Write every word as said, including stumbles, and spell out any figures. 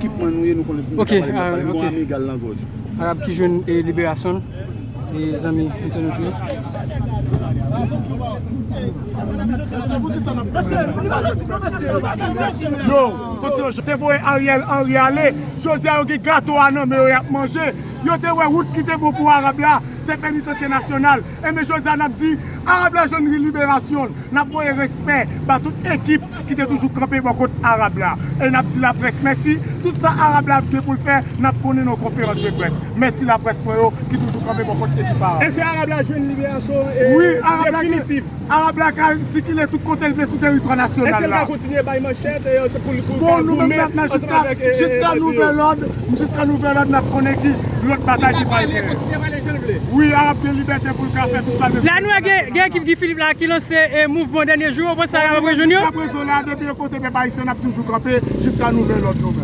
Ekipman nou ye, nou konnen si nou ta pale, m ap pale. M gon amigal nan gòj. Arab ki jwenn e liberasyon l, e zanmi entènot yo. Yo, kontinye, yo te voye Ariel Henry ale. Jodi a, yo gen gato a nan men yo, y ap manje. Yo te wè wout ki te bon pou Arab la, se penitansye nasyonal. Enben, jodi a, n ap di, Arab la jwenn liberasyon l. N ap voye respè ba tout ekip ki te toujou kanpe bò kot Arab la. E n ap di laprès mèsi. Tout sa Arab la ap gen pou l fè, n ap konnen nan konferans de près. Mèsi laprès mwen yo ki toujou kanpe bò kot ekip Arab. Èske Arab la jwenn liberasyon, e, wi, Arab la gen, definitif? Arab la ka sikile tout kote l vle sou teritwa nasyonal la. Èske l ka kontinye bay manchèt, e, se pou, pou, bon, nou menm n ap nan jiska, jiska nouvèl òd, jiska nouvèl òd, n ap konnen ki lòt batay ki pral genyen. Wi, Arab gen libète pou l ka fè tout sa l bezwen. La nou wè gen, gen ekip Guy Philippe la ki lanse, e, mouvman dènye jou, w panse Arab ap rejwenn yo? Jiska prezan la, depi yon kote pèp ayisyen, n ap toujou kanpe jiska nouvèl òd nou menm.